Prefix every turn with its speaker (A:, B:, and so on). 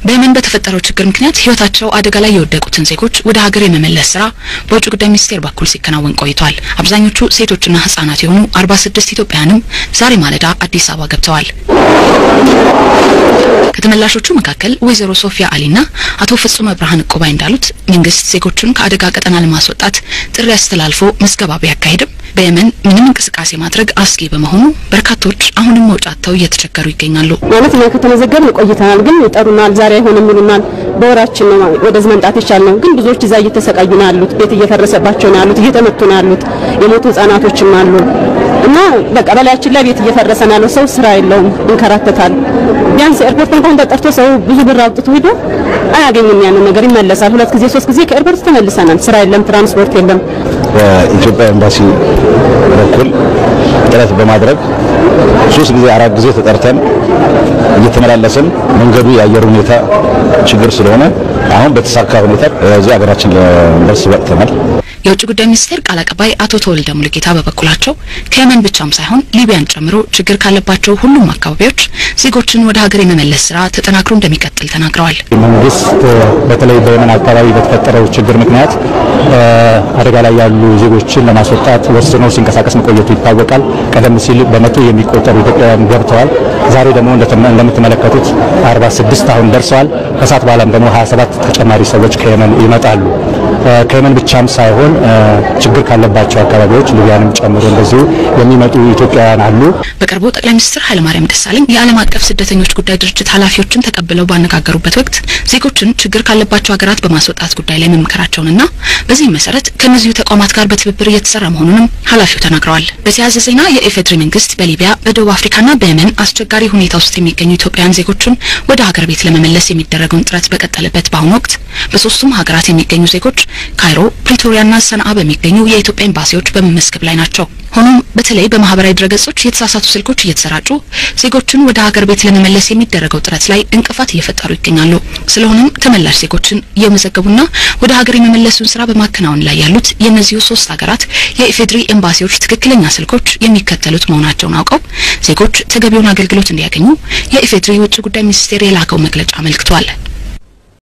A: በየመን በተፈጠረው ችግር ምክንያት ሕይወታቸው አደጋ ላይ የወደቁትን ዜጎች ወደ ሀገር የመመለስ ስራ በውጭ ጉዳይ ሚኒስቴር በኩል ሲከናወን ቆይቷል። አብዛኞቹ ሴቶችና ሕጻናት የሆኑ 46 ኢትዮጵያውያንም ዛሬ ማለዳ አዲስ አበባ ገብተዋል። ከተመላሾቹ መካከል ወይዘሮ ሶፊያ አሊና አቶ ፍጹመ ብርሃን ዕቁባይ እንዳሉት መንግስት ዜጎቹን ከአደጋ ቀጠና ለማስወጣት ጥሪ አስተላልፎ ምዝገባ ቢያካሂድም በየመን ምንም እንቅስቃሴ ማድረግ አስጊ በመሆኑ በርካቶች አሁንም መውጫ አጥተው እየተቸገሩ ይገኛሉ።
B: ማለት እኛ ከተመዘገብን ቆይተናል፣ ግን ይጠሩናል፣ ዛሬ አይሆንም ይሉናል። በወራችን ነው ወደዚህ መምጣት የቻልነው። ግን ብዙዎች እዛ እየተሰቃዩ ነው ያሉት፣ ቤት እየፈረሰባቸው ነው ያሉት፣ እየተመቱ ነው ያሉት፣ የሞቱ ህጻናቶችም አሉ እና በቃ በላያችን ላይ ቤት እየፈረሰ ነው ያለው። ሰው ስራ የለውም፣ ይንከራተታል። ቢያንስ ኤርፖርት እንኳን ተጠርቶ ሰው ብዙ ብር አውጥቶ ሄዶ አያገኝም ያንን ነገር፣ ይመለሳል። 2 ጊዜ 3 ጊዜ ከኤርፖርት ተመልሰናል። ስራ የለም፣ ትራንስፖርት የለም።
C: በኢትዮጵያ ኤምባሲ በኩል ጥረት በማድረግ 3 ጊዜ 4 ጊዜ ተጠርተን እየተመላለስን መንገዱ የአየር ሁኔታ ችግር ስለሆነ አሁን በተሳካ ሁኔታ እዚህ ሀገራችን ለመድረስ በቅተናል።
A: የውጭ ጉዳይ ሚኒስቴር ቃል አቀባይ አቶ ተወልደ ሙሉጌታ በበኩላቸው ከየመን ብቻም ሳይሆን ሊቢያን ጨምሮ ችግር ካለባቸው ሁሉም አካባቢዎች ዜጎችን ወደ ሀገር የመመለስ ስራ ተጠናክሮ እንደሚቀጥል ተናግረዋል።
D: መንግስት በተለይ በየመን አካባቢ በተፈጠረው ችግር ምክንያት አደጋ ላይ ያሉ ዜጎችን ለማስወጣት ወስኖ ሲንቀሳቀስ መቆየቱ ይታወቃል። ቀደም ሲል በመቶ የሚቆጠሩ ኢትዮጵያውያን ገብተዋል። ዛሬ ደግሞ እንደምትመለከቱት 46 አሁን ደርሰዋል። ከሰዓት በኋላም ደግሞ 27 ተጨማሪ ሰዎች ከየመን ይመጣሉ። ከየመን ብቻም ሳይሆን ችግር ካለባቸው አካባቢዎች ሊቢያንም ጨምሮ እንደዚሁ የሚመጡ ኢትዮጵያውያን አሉ።
A: በቅርቡ ጠቅላይ ሚኒስትር ኃይለማርያም ደሳለኝ የዓለም አቀፍ ስደተኞች ጉዳይ ድርጅት ኃላፊዎችን ተቀብለው ባነጋገሩበት ወቅት ዜጎችን ችግር ካለባቸው ሀገራት በማስወጣት ጉዳይ ላይ መምከራቸውንና በዚህም መሰረት ከእነዚሁ ተቋማት ጋር በትብብር እየተሰራ መሆኑንም ኃላፊው ተናግረዋል። በተያያዘ ዜና የኢፌዴሪ መንግስት በሊቢያ፣ በደቡብ አፍሪካና በየመን አስቸጋሪ ሁኔታ ውስጥ የሚገኙ ኢትዮጵያውያን ዜጎችን ወደ ሀገር ቤት ለመመለስ የሚደረገውን ጥረት በቀጠለበት በአሁኑ ወቅት በሶስቱም ሀገራት የሚገኙ ዜጎች ካይሮ፣ ፕሪቶሪያና ሰንዓ በሚገኙ የኢትዮጵያ ኤምባሲዎች በመመዝገብ ላይ ናቸው። ሆኖም በተለይ በማህበራዊ ድረገጾች የተሳሳቱ ስልኮች እየተሰራጩ ዜጎችን ወደ ሀገር ቤት ለመመለስ የሚደረገው ጥረት ላይ እንቅፋት እየፈጠሩ ይገኛሉ። ስለሆነም ተመላሽ ዜጎችን እየመዘገቡና ወደ ሀገር የመመለሱን ስራ በማከናወን ላይ ያሉት የእነዚሁ 3 ሀገራት የኢፌዴሪ ኤምባሲዎች ትክክለኛ ስልኮች የሚከተሉት መሆናቸውን አውቀው ዜጎች ተገቢውን አገልግሎት እንዲያገኙ የኢፌዴሪ ውጭ ጉዳይ ሚኒስቴር የላከው መግለጫ አመልክቷል።